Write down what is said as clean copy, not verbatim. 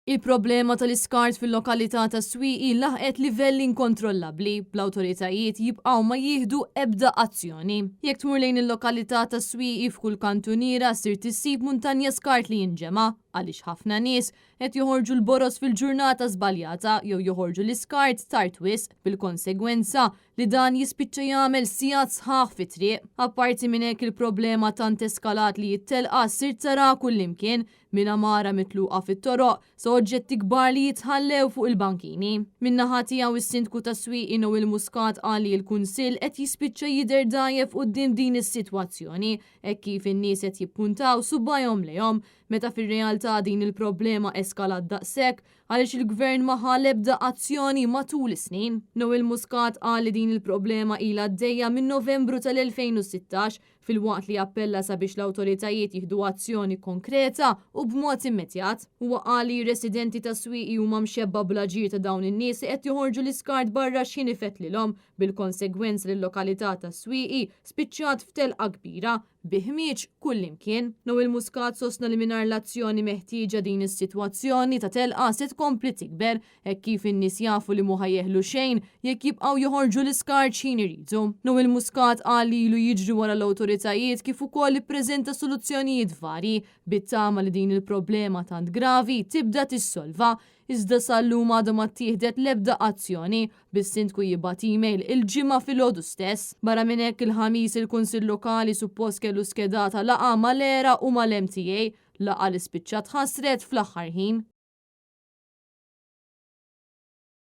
Il-problema tal-iskart fil-lokalità tas-Swieqi laħqet livelli inkontrollabbli, bl-awtoritajiet jibqgħu ma jieħdu ebda azzjoni. Jekk tmur lejn il-lokalità tas-Swieqi f'kull kantuniera ssir issib muntanja skart li jinġema' għaliex ħafna nies qed joħorġu l-boroż fil-ġurnata żbaljata jew joħorġu l-iskart tard wisq bil-konsegwenza li dan jispiċċa jagħmel sigħat sħaħ fit-triq. Apparti minn hekk il-problema tant eskalat li t-telqa ssir taraha kullimkien, minn għamara mitluqa fit-toroq sa oġġetti kbar li jitħallew fuq il-bankini. Min-naħa tiegħu is-Sindku tas-Swieqi Noel Muscat qal li l-Kunsill qed jispiċċa jidher dgħajjef quddiem din is-sitwazzjoni hekk kif in-nies qed jippuntaw subgħajhom lejhom meta fir-realtà din il-problema eskalat daqshekk għaliex il-Gvern ma ħa l-ebda azzjoni matul is-snin. Noel Muscat qal li din il-problema ilha għaddejja minn Novembru tal-2016 filwaqt li appella sabiex l-awtoritajiet jieħdu azzjoni konkreta u b'mod immedjat. Huwa qal li r-residenti tas-Swieqi huma mxebba' bl-aġir ta' dawn in-nies li qed joħorġu l-iskart barra x'ħin ifettlilhom bil-konsegwenza li l-lokalità tas-Swieqi spiċċat f'telqa kbira bi ħmieġ kullimkien. Noel Muscat sostna li mingħajr l-azzjoni meħtieġa din is-sitwazzjoni ta' telqa se tkompli tikber hekk kif in-nies jafu li mhu ħa jeħlu xejn jekk jibqgħu joħorġu l-iskart x'ħin iridu. Noel Muscat qal li ilu jiġri wara l-awtoritajiet kif ukoll ippreżenta soluzzjonijiet varji bit-tama li din il-problema tant gravi tibda tissolva Iżda sal-lum għadha ma ttieħdet l-ebda azzjoni, bis-Sindku jibgħat email il-Ġimgħa filgħodu stess. Barra minn hekk il-Ħamis il-Kunsill Lokali suppost kellu skedata laqgħa mal-ERA u mal-MTA, laqgħa li spiċċat tħassret fl-aħħar ħin.